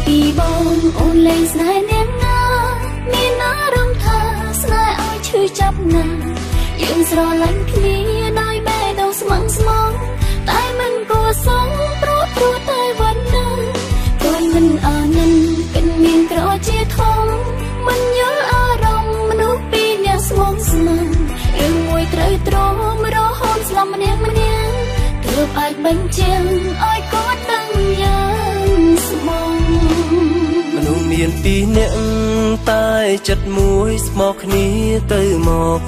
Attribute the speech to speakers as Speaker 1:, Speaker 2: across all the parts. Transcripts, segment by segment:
Speaker 1: ពីបងអូនលែងស្នេហ៍អ្នកណាមានអារម្មណ៍ថាស្នេហ៍ឲ្យឈឺចាប់ណាស់យើងស្រឡាញ់គ្នាដោយបេះដូងស្មឹងស្មងតែមិនគួរសមព្រោះព្រោះតែវណ្ណាគាត់មិនអាណិនគិតមានក្រជាធំមិនយល់អារម្មណ៍មនុស្សពីរនាក់ស្មងស្មងរឿងមួយត្រូវទ្រាំរហូតស្លាប់ម្នាក់ម្នាក់ទើបអាចបញ្ជាឲ្យគាត់ដឹងយ៉ាងស្មង
Speaker 2: មនុស្សមានពីរនាក់តែចិត្តមួយស្មោះគ្នាទៅមក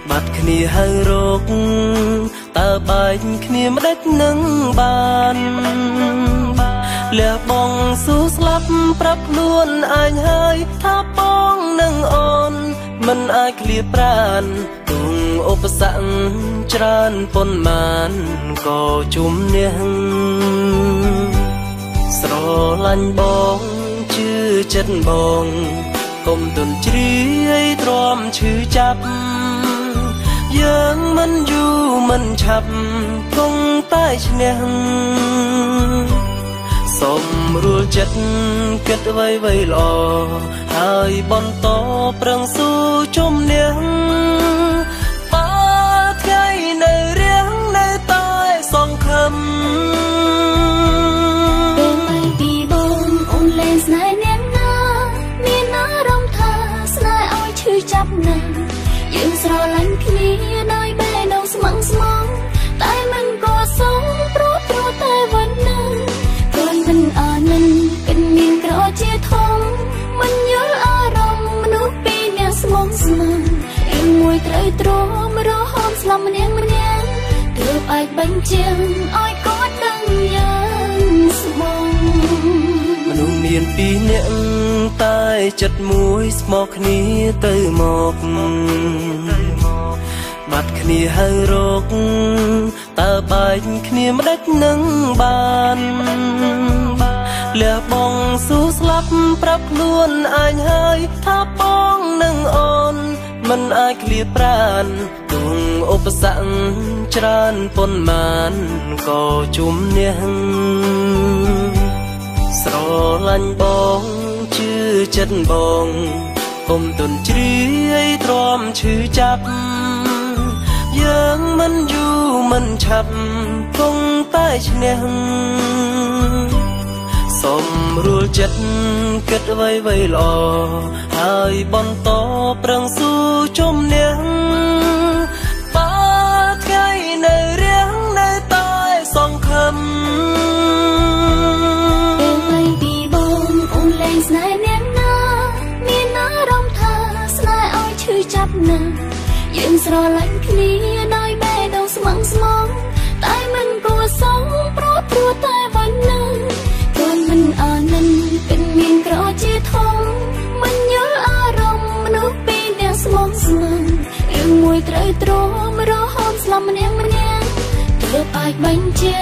Speaker 2: បាត់គ្នាហើយរកតើបែកគ្នាម្ដេចនឹងបានលះបង់ស៊ូស្លាប់ប្រាប់ខ្លួនអញហើយថាបងនឹងអូនមិនអាចឃ្លាប្រានទុងឧបសគ្គច្រើនប៉ុន្មានក៏ជំនះស្រឡាញ់បងជឿចិត្តបងកុំទន់ជ្រាយទ្រាំឈឺចាប់យើងមិនយូរមិនឆាប់គង់តែឈ្នះសូមរួលចិត្តគិតអ្វីៗល្អហើយបន្តប្រឹងស៊ូជំនះបើថ្ងៃនៅរៀងនៅតែសង្ឃឹម
Speaker 1: ពេលបែកពីបងអូនលែងស្នេហ៍អ្នកណាមានអារម្មណ៍ថាស្នេហ៍ឲ្យឈឺចាប់ណាស់យើងស្រឡាញ់គ្នាដោយបេះដូងស្មឹងស្មងតែមិនគួរសមព្រោះព្រោះតែវណ្ណាគាត់មិនអាណិនគិតមានក្រជាធំមិនយល់អារម្មណ៍មនុស្សពីរនាក់ស្មងស្មងរឿងមួយត្រូវទ្រាំរហូតស្លាប់ម្នាក់ម្នាក់ទើបអាចបញ្ជាឲ្យគាត់ដឹងយ៉ាងស្មង
Speaker 2: មនុស្សមានពីរនាក់តែចិត្តមួយស្មោះគ្នាទៅមកបាត់គ្នាហើយរកតើបែកគ្នាម្ដេចនឹងបានលះបង់ស៊ូស្លាប់ប្រាប់ខ្លួនអញហើយថាបងនឹងអូនមិនអាចឃ្លាប្រានទុងឧបសគ្គច្រើនប៉ុន្មានក៏ជំនះស្រឡាញ់បងជឿចិត្តបងកុំទន់ជ្រាយទ្រាំឈឺចាប់យើងមិនយូរមិនឆាប់គង់តែឈ្នះសូមរួលចិត្តគិតអ្វីៗល្អហើយបន្តប្រឹងស៊ូជំនះបើថ្ងៃនៅរៀងនៅតែសង្ឃឹម
Speaker 1: ពេលបែកពីបងអូនលែងស្នេហ៍អ្នកណាមានអារម្មណ៍ថាស្នេហ៍ឲ្យឈឺចាប់ណាស់យើងស្រឡាញ់គ្នាដោយបេះដូងស្មឹងស្មងតែមិនគួរសមព្រោះព្រោះតែវណ្ណាគាត់មិនអាណិនគិតមានក្រជាធំមិនយល់អារម្មណ៍មនុស្សពីរនាក់ស្មងស្មងរឿងមួយត្រូវទ្រាំរហូតស្លាប់ម្នាក់ម្នាក់ទើបអាចបញ្ជា